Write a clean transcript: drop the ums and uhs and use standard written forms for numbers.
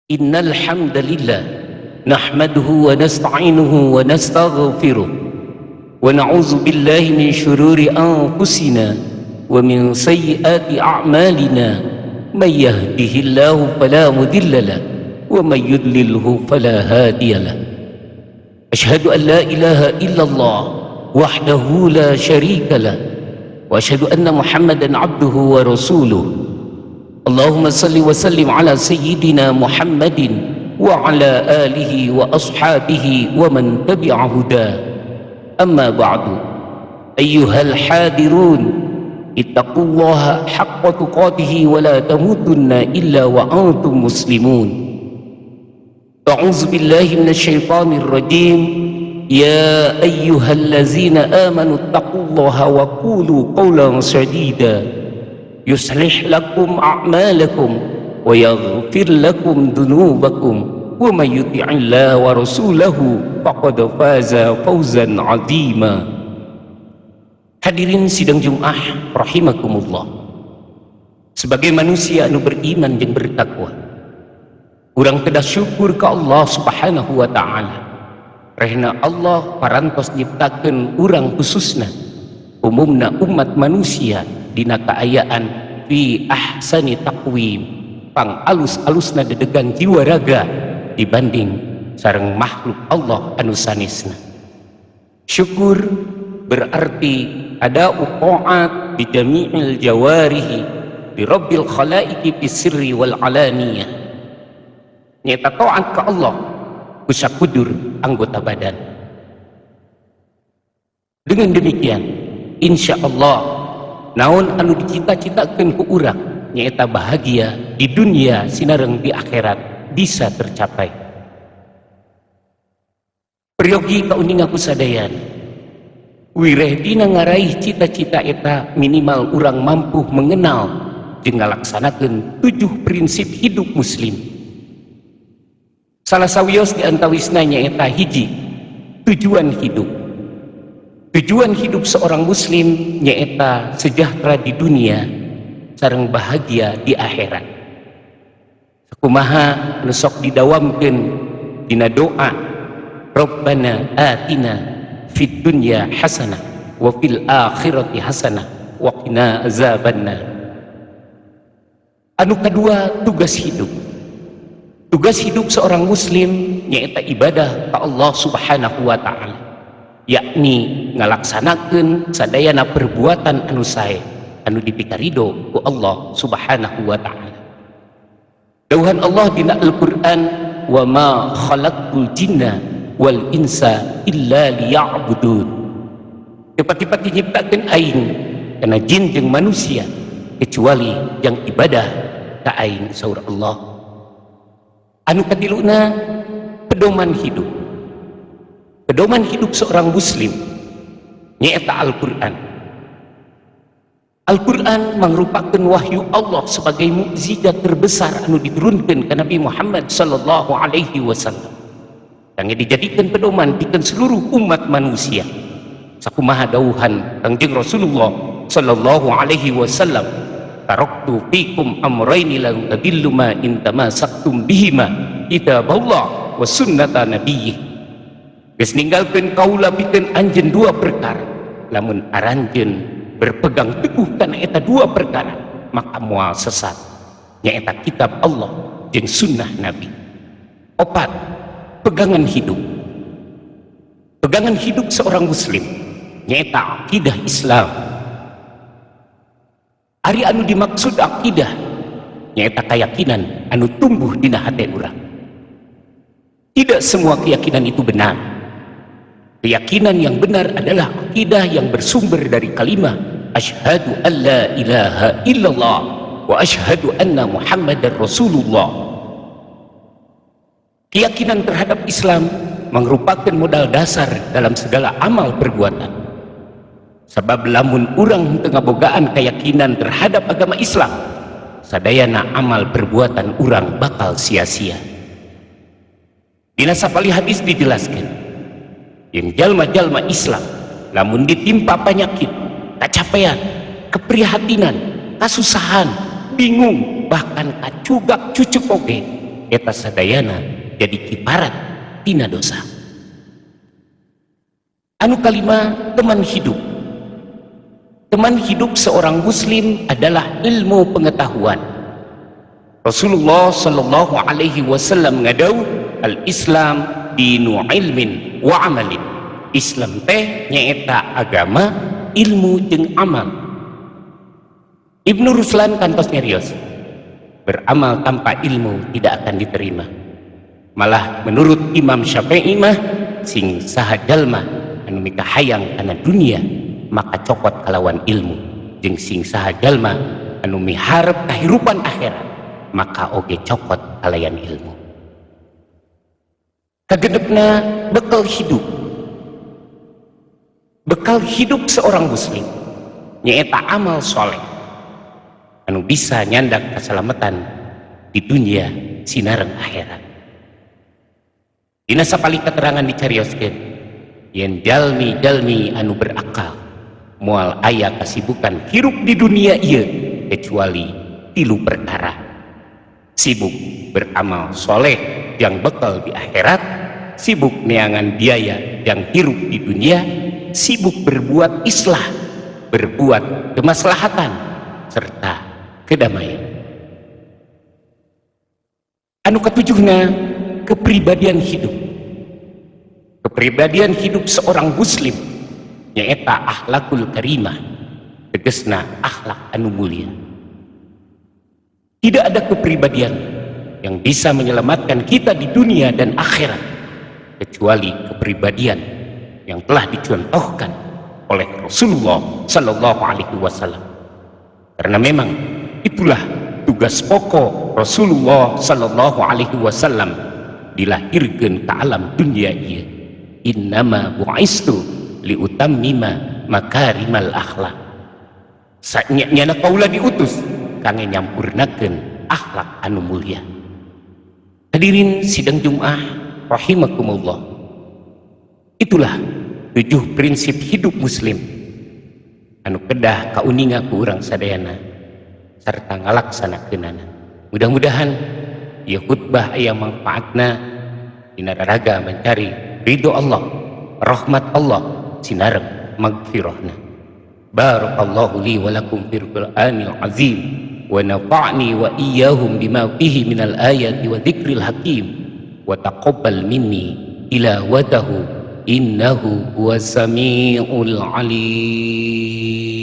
إن الحمد لله نحمده ونستعينه ونستغفره ونعوذ بالله من شرور أنفسنا ومن سيئات أعمالنا، من يهده الله فلا مضل له ومن يضلله فلا هادي له. أشهد أن لا إله إلا الله وحده لا شريك له وأشهد أن محمدا عبده ورسوله. اللهم صل وسلم على سيدنا محمد وعلى آله وأصحابه ومن تبع هداه. أما بعد، أيها الحاضرون، اتقوا الله حق تقاته ولا تموتن إلا وأنتم مسلمون. أعوذ بالله من الشيطان الرجيم. يا أيها الذين آمنوا اتقوا الله وقولوا قولا سديدا يصلح لكم أعمالكم ويغفر لكم ذنوبكم، ومن يطع الله ورسوله فقد فاز فوزا عظيما. Hadirin sidang Jumat rahimakumullah. Sebagai manusia anu beriman dan bertakwa, urang kedah syukur ke Allah Subhanahu wa Ta'ala. Rehna Allah parantos nyiptakeun urang, khususna umumna umat manusia, dina kaayaan fi ahsani taqwim, pang alus-alusna dedegan jiwa raga dibanding sareng makhluk Allah anu sanesna. Syukur berarti ada ta'at bi jami'il jawarihi bi rabbil khalaiki fi sirri wal alaniyah, nyaeta taat ke Allah ku sakudur anggota badan. Dengan demikian, insya Allah naon anu dicita-citakan ku urang, nyaeta bahagia di dunia sinareng di akhirat, bisa tercapai. Peryogi kauninga ku sadayana, wireh dina ngaraih cita-cita eta minimal urang mampu mengenal jeung ngalaksanakeun tujuh prinsip hidup muslim. Salah sawios di antawisna nyaeta hiji, tujuan hidup. Tujuan hidup seorang muslim nyaeta sejahtera di dunia sareng bahagia di akhirat. Sakumaha nu sok didawamkeun dina doa, Rabbana atina fid dunya hasanah wa fil akhirati hasanah wa qina azabannar. Anu kedua, tugas hidup. Tugas hidup seorang muslim nyaeta ibadah ka Allah Subhanahu wa Ta'ala, yakni ngalaksanakeun sadayana perbuatan anu sae anu dipikarido ku Allah Subhanahu wa Ta'ala. Dawuhan Allah dina Al-Qur'an, wa ma khalaqtul jinna wal insa illa liya'budun. Teu pati-pati nyiptakeun aing kana jin jeung manusia kecuali yang ibadah ka aing, saur Allah. Anu katiluna, pedoman hidup. Pedoman hidup seorang muslim nyaeta Al-Qur'an. Al-Quran merupakan wahyu Allah sebagai mukjizat terbesar anu diturunkan ke Nabi Muhammad sallallahu alaihi wasallam yang dijadikan pedoman pikeun seluruh umat manusia. Sakumaha dawuhan Kangjeng Rasulullah sallallahu alaihi wasallam, taraktu fikum amraini lan tadillu ma in tamassaktum bihima, kitaballah wa sunnata nabiyyih. Geus ninggalkeun kaula pikeun anjeun dua perkara, lamun aranjeun berpegang teguh kana eta dua perkara maka moal sesat, nyaeta kitab Allah jeung sunnah Nabi. Opat, pegangan hidup. Pegangan hidup seorang muslim nyaeta akidah Islam. Ari anu dimaksud akidah nyaeta keyakinan anu tumbuh dina hati urang. Tidak semua keyakinan itu benar. Keyakinan yang benar adalah akidah yang bersumber dari kalimat asyhadu an la ilaha illallah wa asyhadu anna muhammadar rasulullah. Keyakinan terhadap Islam merupakan modal dasar dalam segala amal perbuatan. Sebab lamun urang teu ngabogaan keyakinan terhadap agama Islam, sadayana amal perbuatan urang bakal sia-sia. Dina sapalih hadis dijelaskan yang jalma-jalma Islam lamun ditimpa penyakit, kecapean, keprihatinan, kasusahan, bingung, bahkan kacugak cucuk oge. Eta sadayana jadi kiparat tina dosa. Anu kalima, teman hidup. Teman hidup seorang muslim adalah ilmu pengetahuan. Rasulullah sallallahu alaihi wasallam ngadawuh, "Al-Islam dinu ilmin wa amalin." Islam teh nyaeta agama ilmu jeung amal. Ibnu Ruslan kantos nyarios, beramal tanpa ilmu tidak akan diterima. Malah menurut Imam Syafi'i mah, sing saha jalma anu mikahayang kana dunia maka cokot kalawan ilmu, jeung sing saha jalma anu miharep kahirupan akhirat maka oge cokot kalayan ilmu. Kagenepna, bekal hidup. Bekal hidup seorang muslim nyaeta amal soleh anu bisa nyandak keselamatan di dunia sinareng akhirat. Dina sapalih keterangan dicarioskeun yen jalmi-jalmi anu berakal moal aya kasibukan hirup di dunia ieu kecuali tilu perkara: sibuk beramal soleh yang bekal di akhirat, sibuk neangan biaya yang hirup di dunia, sibuk berbuat islah, berbuat kemaslahatan serta kedamaian. Anu ketujuhna, kepribadian hidup. Kepribadian hidup seorang muslim nyaeta akhlakul karimah, tegesna akhlak anu mulia. Tidak ada kepribadian yang bisa menyelamatkan kita di dunia dan akhirat kecuali kepribadian yang telah dicontohkan oleh Rasulullah sallallahu alaihi wasallam, karena memang itulah tugas pokok Rasulullah sallallahu alaihi wasallam dilahirkan ke alam dunia ieu. "Innama bu'istu liutammima makarimal akhlak." Nyana kaula diutus kangge nyampurnakeun akhlak anu mulia. Hadirin sidang Jumat rahimakumullah, itulah tujuh prinsip hidup muslim anu kedah kauninga ku urang sadayana serta ngalaksanakeunana. Mudah-mudahan ieu khutbah aya manfaatna dina raraga mencari ridho Allah, rahmat Allah sinareng magfirahna. Barakallahu li wa lakum fil Qur'anil azim wa nafa'ni wa iyyahum bima fihi minal ayati wa dzikril hakim wa taqabbal minni tilawatahu innahu huwas samiul alim.